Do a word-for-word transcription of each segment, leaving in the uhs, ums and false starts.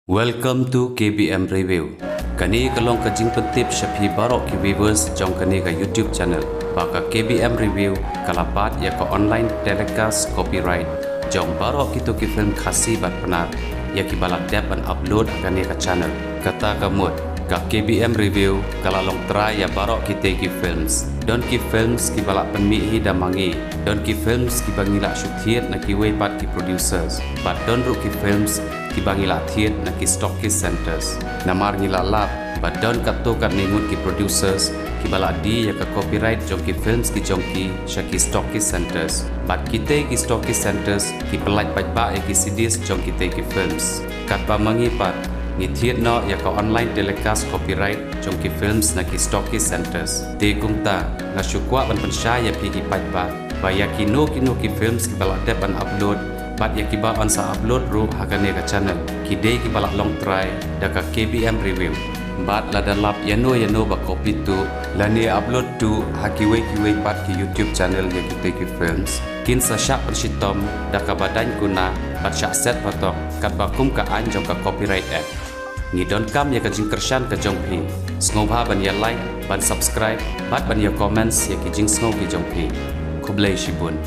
Welcome to K B M Review. Kane ka long ka jingpyntip sha phi baroh ki viewers jong kane ka YouTube channel, ba ka K B M Review ka la bat ïa ka online telecast copyright jong baroh kito ki film Khasi bad Pnar, ïa kiba la dep ban upload ha kane ka channel. Kata ka mut, ka K B M Review ka la long trai ïa baroh kitei ki films. Don ki films kiba la pynmih hi da ma ngi, don ki films kiba ngi la shu thied na kiwei pat ki producers, bad don ruh ki films kiba ngi la thied na ki stockist centres. Namar ngi la lap ba don katto katne ngut ki producers kiba la die ïa ka copyright jong ki films ki jong ki sha ki stockist centres. Bad kitei ki stockist centres ki pyllait paidbah ïa ki C Ds jong kitei ki films. Katba ma ngi pat, ngi thied noh ïa ka online telecast copyright jong ki films na ki stockist centres. Te kumta, nga shu kwah ban pynshai ïa phi ki paidbah ba ïa kino kino ki films kiba la dep ban upload bad ïa kiba yn sa upload ruh ha kane ka channel, ki dei kiba la long trai da ka K B M Review. Bad lada lap ïano ïano ba copy tuh lane upload tuh ha kiwei kiwei pat ki YouTube channel ïa kitei ki films, kin sa shah pynshitom da kaba daiñ kuna bad shah set patong, katba kum ka aiñ jong ka Copyright Act. Ngi donkam ïa ka jingkyrshan ka jong phi. Sngewbha ban ïa like, ban subscribe bad ban ïa comments ïa ki jingsngew ki jong phi. Khublei shibun.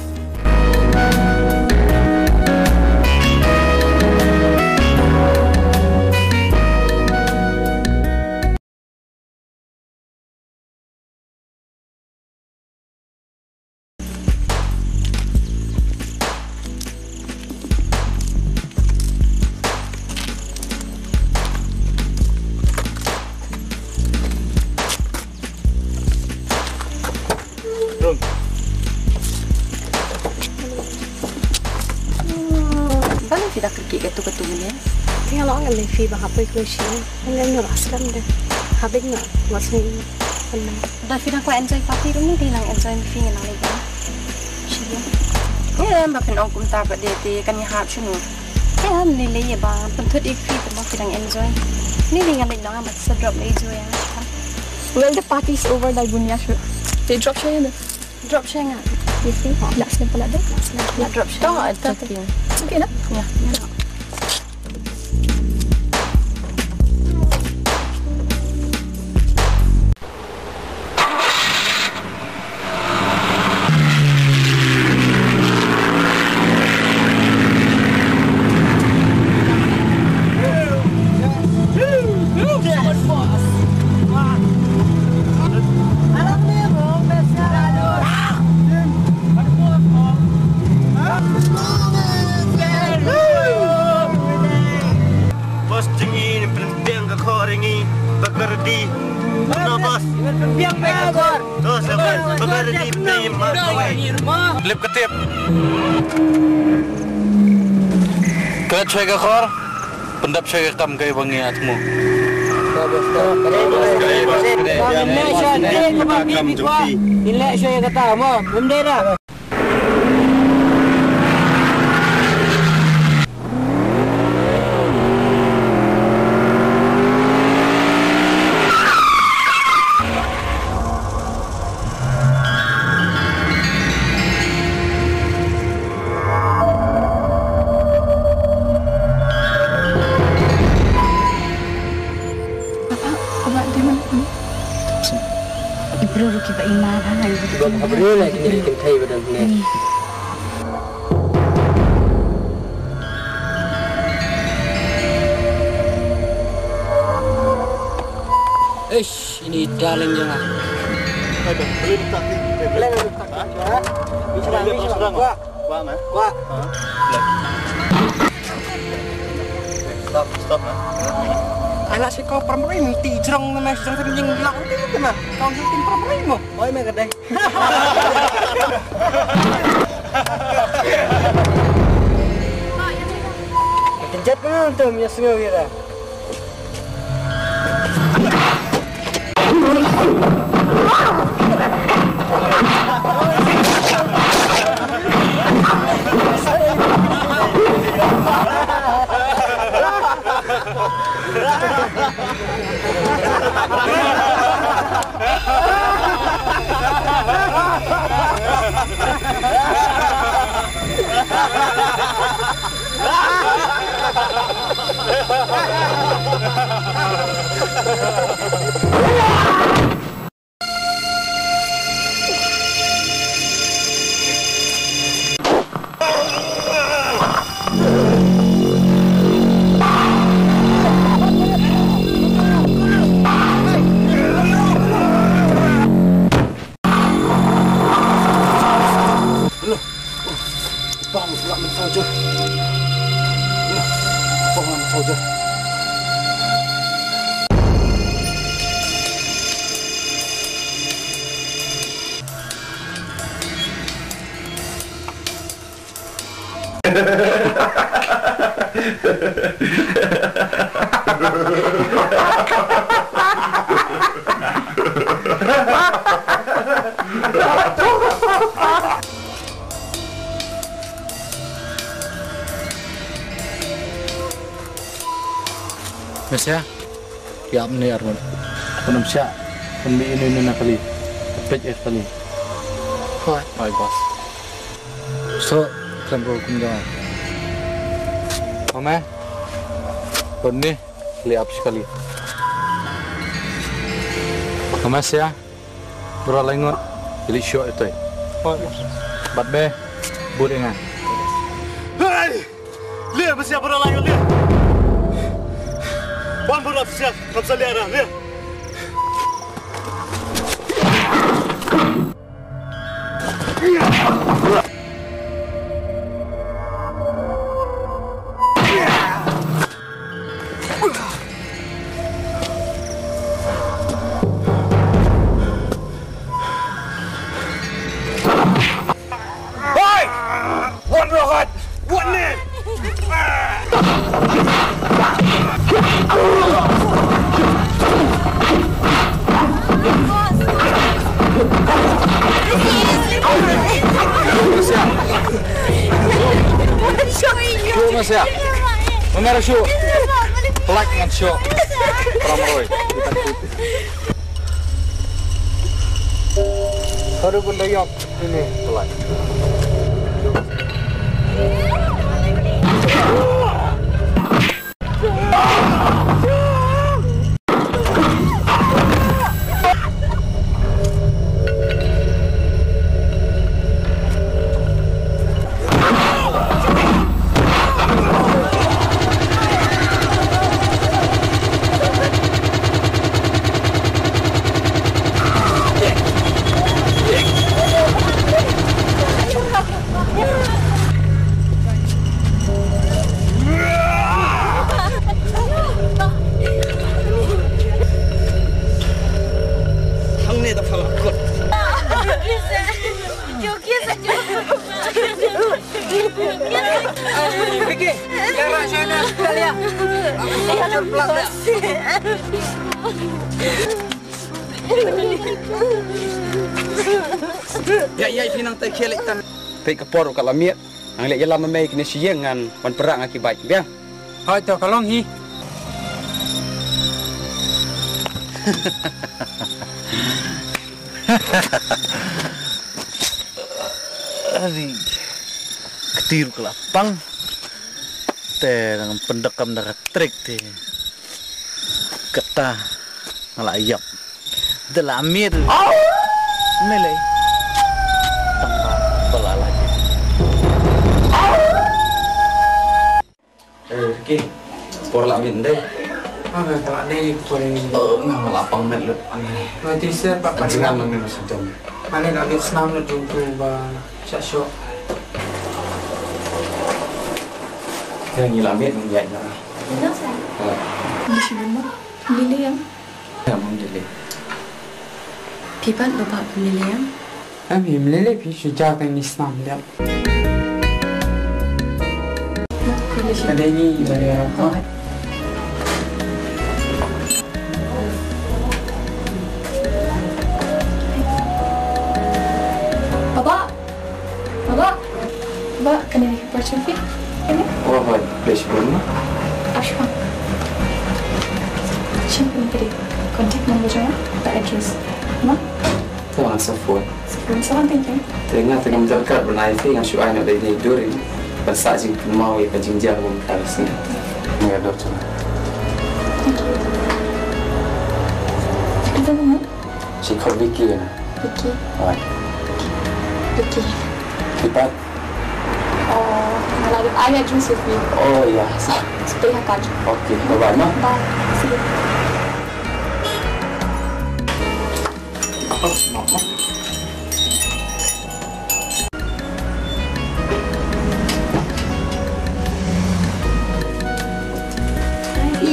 Balei phi da kyrkieh katto katto mynne? Nga la ong lei phi ba hapoi khlem shi. Nga ong ba skhem de. Habing na. Wat sngi. Da phi dang kwah enjoy party ruh mynta nang enjoy ma phi ngan nang leit. Shi. Em, ba phin ong kumta pat de te kan ïahap shano. Em, lei lei ba pynthut ïa phi kumba phi dang enjoy. Lei lei ngan leit nang ba sa drop lei enjoy ïa. Well, the party is over, dai bun ïa shu. Te drop sha ïa. Drop sha nga. Ïa phi. Last name pala de. Last name. Drop sha. To, it's okay. It's okay na? Yeah. Boss, jingin pynbiang ka khor ïa ngi, ba ka ready. No, boss. Pynbiang ka khor. To, sa, ba ka ready, play, ma. Lip ka tip. Klet shai ka khor, pyndap shai ka kam kai ba ngi ïa thmu. Kam jong phi. Ngin leh shai kata mo, mem dei da. Papa, papa, di mana? Ibro ruki ba imar ha, ibro ruki ba imar. Ba habri la kini kynthei ba don ne. Eish, ini darling jong nga. Hai, dah, boleh minta ti? Boleh minta ti? Ha? Bisa, bisa. Wah. Wah, meh. Wah. Ha? Boleh. Stop, stop, ha? Ala si kau permeri, minti jrong nama jrong sering jing lang ti kena. Kau minti permeri mo. Oi, meh kedai. Kejap kan tu, punya sungai kita. Bang, bang, soldier. Bang, soldier. Mesya, ïa, mne arngut. Pynmsya, pynbi ini nuna kali. Pej eh kali. Hoi. Hoi, boss. So, khlem ko kum jong. Mama, pynni, li ap sekali. Mama sia. Bra laingot, ili syok itoi. Bad be, bud ingan. Hei! Lir, besia bra laingot, lir! Wan bra besia, kapsa lir, lir! Hoi! Wan rohat! Wan ne! Shu ma sia. Mana shu. Pelak ngan shu. Pramroi. Aduh, benda yok ini. Pelak. Hangne da phala kot. Vicky, ïa ra shana sekali ïa. Aku mau jumpa dah. Ïa, ïa, phi nang tai khie leit tang. Peit ka por ka la miet. Nang leit ïalam ma mei kine shi ïeng ngan wan pyrshah nga ki bike biang. Hoi to ka long hi. Ari. Ktir ka la pang. Te nang pyndep kam da ka trek te. Kata nga la ïap. Da la miet. Mele. Tang ba la la. Eh, Ricky. Por la miet dei. Ah, por la dei, por. Oh, nga la pang met lut. Nga ti ser pa pa. Jangan nang ni masa jam. Ane ka lut snam lut jung tu ba sha sho. Yang ni la miet nang ïa na. Ina sa. Di sini mah. Di liang. Ïa, mom jyllei. Phi pat ba bha phi lei lei em? Em, phi lei lei phi shu jaw tang ni snam lei. Ka dei ni ba dei rap. Baba. Baba. Baba, kane dei ka parcel fee. Kane? Oh, hooid, bad shibun ma. Ashwa. Shin pun kadi contact number jong nga, bad address. Ma? Te wan sa phone. Sa phone sa wan, thank you. Te nga te ngam darkar ban ai fee, nga shu ai na dei dei dur in. Ban sa jingpynmaw ïa ka jingjia ba mynta ka sngi. Nga ïa dur jong nga. Ki khot Vicky na. Vicky. Oi. Vicky. Ki pat. Oh, nga la dep ai address ïa phi. Oh, ïa. Sa. Stay ha ka. Okay, bye bye, ma. Bye. See you.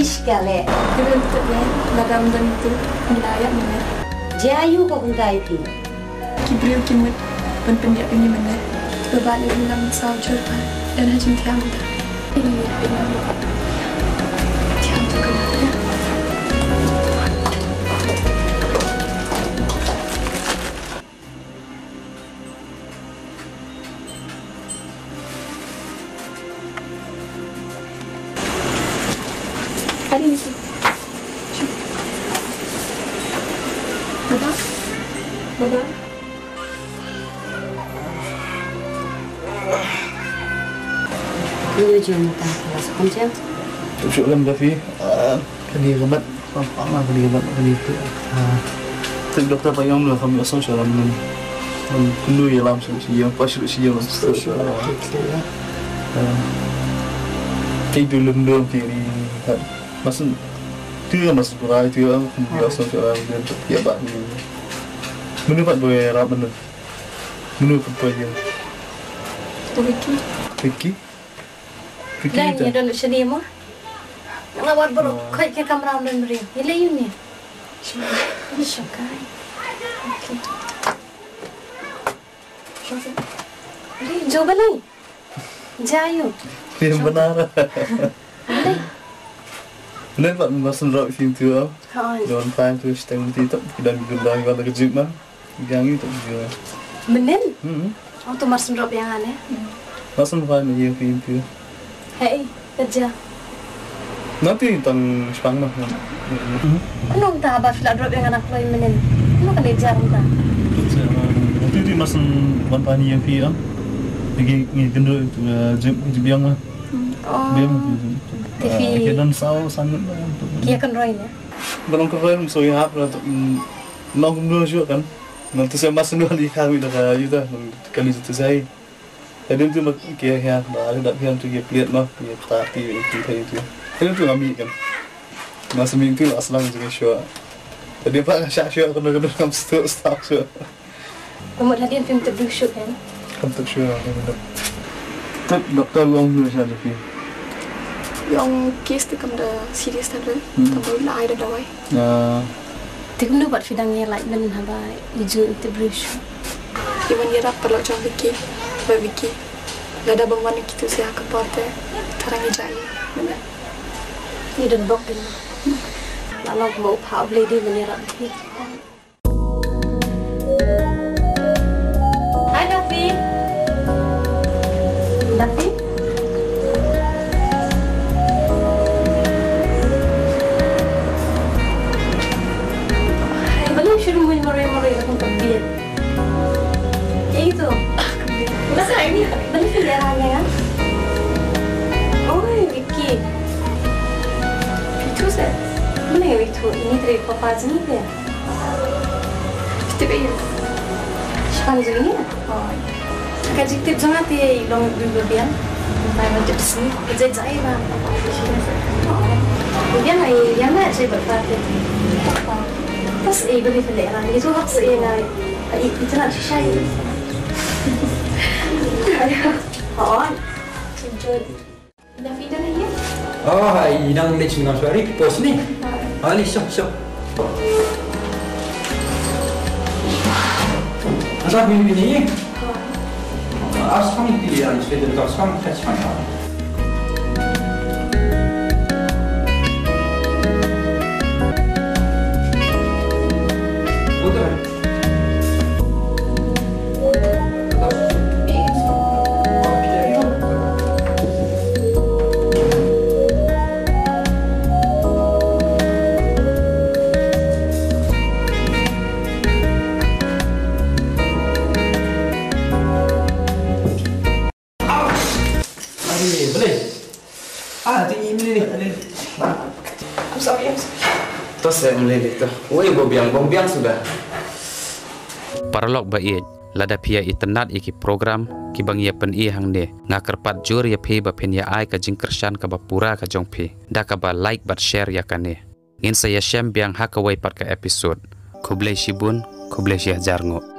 Ish, ka leh. Khublei shibun, madam, don itu. Ngi la ïa mynne. Jia aïu ko kumta ïa phi? Ki briew ki mut ban pynïap ïa ngi mynne. Ba bad ngi lam saw jur ba don ha jingthiah mynta. Thiah to ka. Hari ni. Baba. Baba. Ïa jong ta la sa kham jam. Tu shu lem da phi. Ah, kani ka mat. Pam pam lah kani ka mat kani tu. Ah. Tu doktor pa ïong la kham ïoh song sha lam nen. Lam kunu ïa lam song shi ïong pa shu shi ïong lam song sha lam. Ah. Ki tu lem dong ki ni. Mas tu mas kurai tu ïong kham ïoh song sha lam nen. Ïa ba ni. Menu pat boy rap menu. Menu pat boy ïong. Vicky. Vicky. Vicky. Dah ni don sini mo. Nga wat baroh khoit ki kamra mynta. Ïa lei ïa une. Shokai. Okay. Lei, jooh ba lei. Jia aïu. Phim bana. Lei. Lei, pat mynta shen rap phim tu. Ha. Don phim tu shteng ti tap ki don ki don ba ka jip na. Yang itu juga. Mynnin? Hmm. Oh, tu mar shen rap ïa nga ne. Mar shen rap ïa phi phi. Hei, kerja. Nanti tang sepang mah. Ano mynta ba phi la drop ïa nga na kloi mynnin? Ano ka leh jar mynta? Nanti di mar shen wan pha ïa phi ah. Lagi ngi kynduh itu, eh, jip, jip biang mah. Oh. Biang. Te phi. Ah, ki don saw sangat lah. Ki ïa kynroi ne? Ba long kynroi so ïa hap lah tu, mm, nong kumno shuh kan. Nang tu sa mas nang li kha wi da ka yu da, nang kali tu sa. Hadien tu ma ki ïa ba ada dak hiam tu ïa pliat ma, ïa ta ti ïa ti thai tu. Hadien tu ngam mih kan. Mas mih tu aslang tu shuh. Hadien pa nga shah shuh kan kan kam stu stu shuh. Ka mut hadien phim tip briew shuh kan. Kam tip shuh kan. Tip doktor u ong kumno sha phi. U ong case te kam da serious ta dei. Hmm. Tang ba la ai da dawai. Ah. Te kumno pat phi dang ïa lait mynnin haba ïa ju interview shuh. Ïa wan ïarap paralok jong Vicky, ba Vicky. Lada bym wan ïa kitu sha ka por te, tharang ïa jai mynnin. Ïa don bok din. La long ba u pha u Blei dei ban ïarap Vicky. Hi, Duffy. Duffy? Balei shu rung marwei marwei kum ka bieit? Ei to. Balei phi leh rang ïa nga? Oi, Vicky. Phi ithuh seh? Balei phi ithuh? Ini trei papa jong ngi te. Phi tip aïu? Shipang jong ngi. Ka jingtip jong nga te i long i ba biang. Ba nga tip sngi. Ka jai jai ba. Biang ai ïa nga jai ba ba te. Bas ei ba ni pynleh ra. Ni tu hak sa ei nga. Ai i tana shisha. Hooid. Enjoy. Dah feeder lagi? Oh, i nang leh sini nang suari pos ni. Ah, ni, sok, sok. Asal bini bini. Ah, asal bini yang sudah tak sang, tak sang. Betul. Are, balei? Ah, tu i Mlili, Mlili. I'm sorry, I'm sorry. To seh Mlili to. Wei, bym biang, bym biang suda. Paralok ba ïeit, lada phi ïa itynnad ïa ki program kiba ngi ïa pyni hangne, nga kyrpad jur ïa phi ba phin ïa ai ka jingkyrshan kaba pura ka jong phi da kaba like bad share ïa kane. Ngin sa ïashem biang ha kawei pat ka episode. Khublei shibun, khublei shihajar nguh.